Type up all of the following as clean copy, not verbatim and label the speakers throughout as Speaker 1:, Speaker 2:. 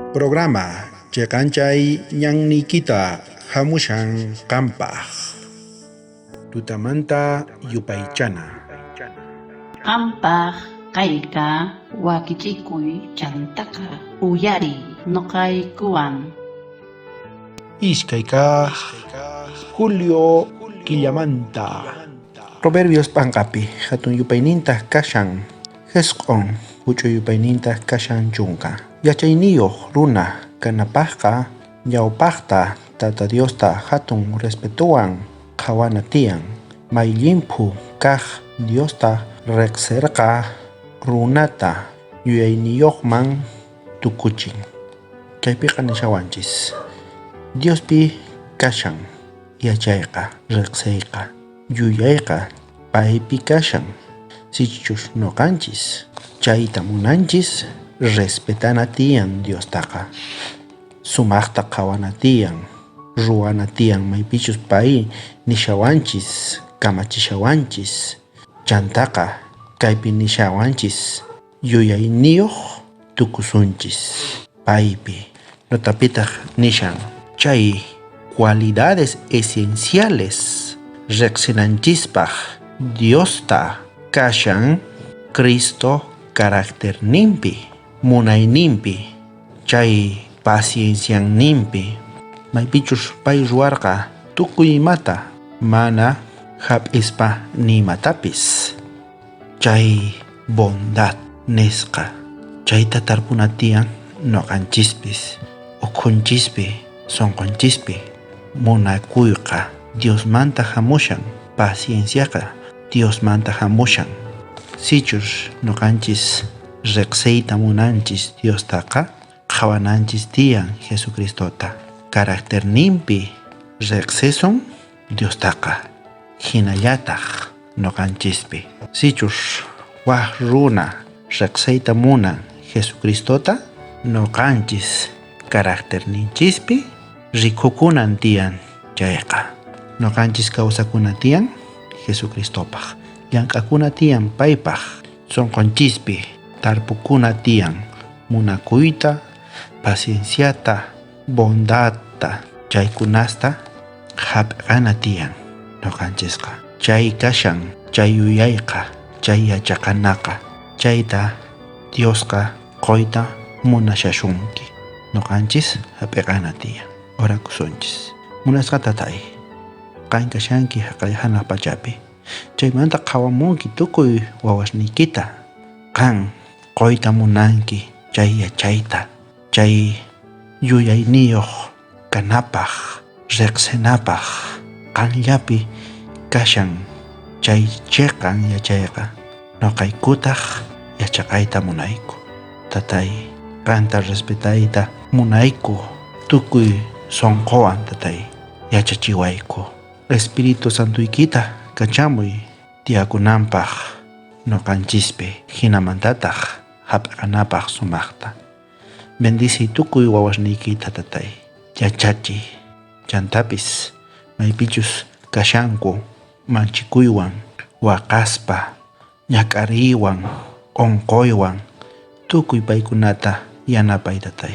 Speaker 1: Programa Cheqanchay ñanniykita hamushan qampaq. Tutamanta yupaychana.
Speaker 2: Qampaq kayqa wakichikuy chantaqa uyariy noqaykuwan.
Speaker 1: Iskay kaq julio killamanta. Proverbios p'anqapi hatun yupaynintaj kashan jisq'on, huch'uy yupaynintaj kashan 10. Yachayniyuq runa kanapajqa ñawpajta Tata Diosta hatun respetuwan qhawana tiyan. May llimphu kaj Diosta riqserqa runata yuyayniyuqman tukuchin. Chaypiqa nishawanchis Diospi kashan yachayqa, riqsiyqa, yuyayqa paypi kashan. Sichus noqanchis chayta munanchis, respetana tiyan Diostaqa. Sumaqta qhawana tiyan, ruwana tiyan maypichus pay nishawanchis, kamachishawanchis. Chantaqa kaypi nishawanchis yuyayniyuq tukusunchis paypi. Notapitaj nishan chay cualidades esenciales riqsinanchispaj Diosta kashan Cristo caracterninpi, munayninpi, chay paciencianninpi. Maypichus pay ruwarqa tukuy imata mana hap'ispa nimatapis. Chay bondad nisqa chayta tarpuna tiyan noqanchispis, ukhunchispi, sonqonchispi. Munakuyqa Diosmanta hamushan, pacienciaqa Diosmanta hamushan. Sichus noqanchis riqsiyta munanchis Diostaqa, qhawananchis tiyan Jesucristota. Caracterninpi riqsisun Diostaqa, hinallataj noqanchispi. Sichus waj runa riqsiyta munan Jesucristota, noqanchis caracterninchispi rikukunan tiyan chayqa. Noqanchis kawsakuna tiyan Jesucristopaj, llank'akuna tiyan paypaj, sonqonchispi tarpukuna tiyan munakuyta, pacienciata, bondadta, chaykunasta hap'qana tiyan noqanchisqa. Chay kashan, chay yuyayqa, chay yachaqanaqa, chayta Diosqa qoyta munashasunki. Noqanchis hap'iqana tiyan. Orakusunchis. Munasqa tatay, qan kashanki haqay hanaq pachapi. Chaymanta qhawamunki tukuy wawasniykita. Qan qoyta munanki chay yachayta, chay yuyayniyuq kanapaj, riqsinapaj. Qanllapi kashan chay cheqan yachayqa. Noqaykutaj yachaqayta munayku. Tatay, qanta respetayta munayku tukuy sonqowan, tatay, yachachiwayku. Espíritu Santoykita kachamuy tiyakunanpaj noqanchispi, hinamantataj hap'aqanapaj sumaqta. Bendiciy tukuy wawasniykita, tatay, yachachiy. Chantapis maypichus kashanku manchikuywan, waqaspa, ñak'ariywan, onqoywan, tukuy paykunata yanapay, tatay.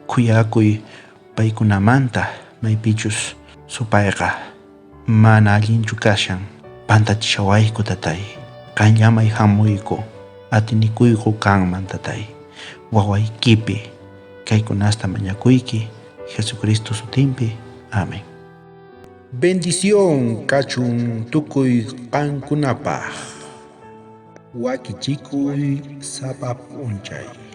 Speaker 1: Khuyakuy paykunamanta maypichus supayqa mana allinchu kashan, pantachishawayku, tatay. Qanllamay hamuyku, atinikuyku kanman, tatay. Wawaykipi kaykunasta mañakuyki Jesucristo sutinpi. Amén. Bendición kachun tukuy qankunapaj. Wakichikuy sapa p'unchay.